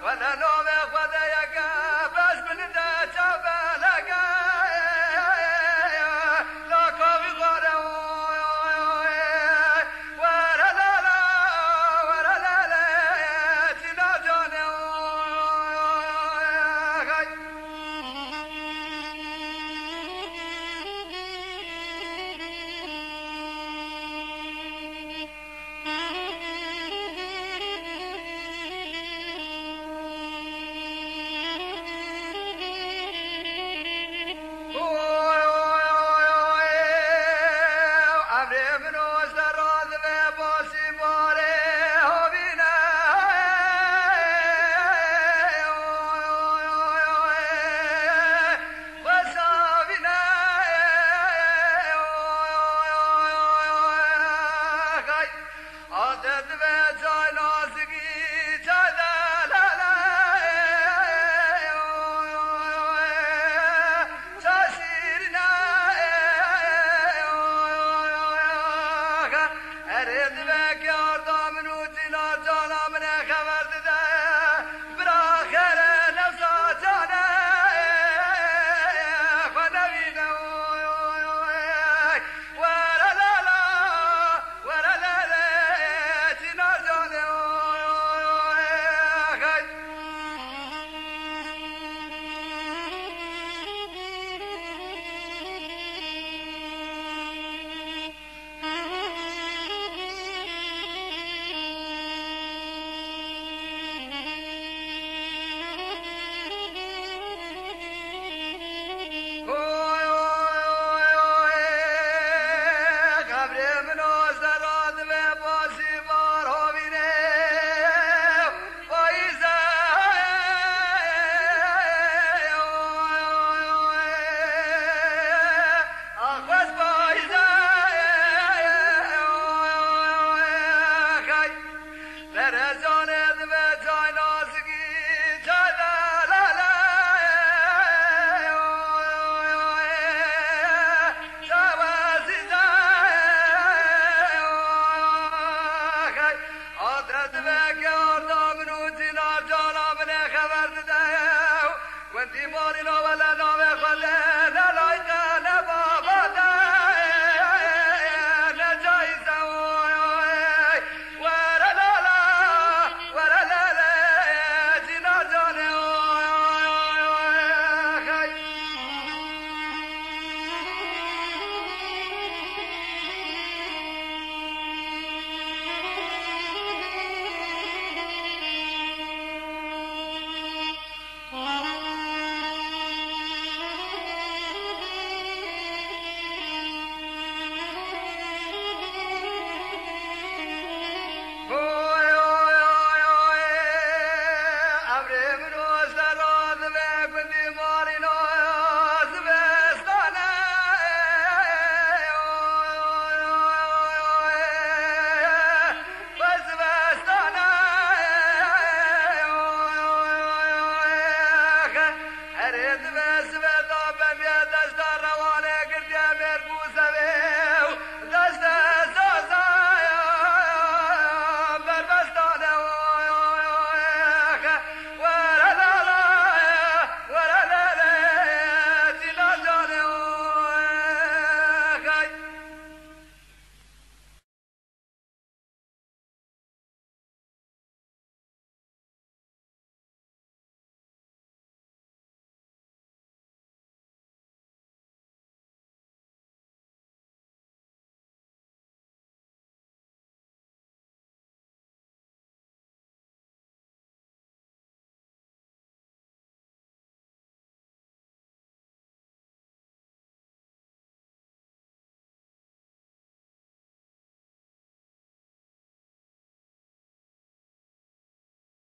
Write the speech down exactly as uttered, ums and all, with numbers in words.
Hele navê Xwedê yeke, pez min de çaveleke, la kavî xware, were lele, were lele, çîna canê, hey. Emrê min o ji te re dibe, basî barê havîne. Xwesa havîne. Adet ve cay nazikî, cay delale, cay şîrine. Erê diveke arda min û cîna cana min e xeber dide. Bira xêre nefsa canê xwe nevîne. Were lala, were lele, çîna canê, oy, oy, oy, hey. Oy, oy, oy, oy, qebrê min o zera dibe basî bar havînê. Payize, oy, oy, oy, oy, axwez payize, oy, oy, oy, hey. Lere canê dibe cay nazikî, cay lelele, oy, oy, oy, cay wezîze, oy, oy, hey. Adet dibe ke arda min û cîna cana min e xeber dide. Gundî malî navele navê Xwedê, lelay.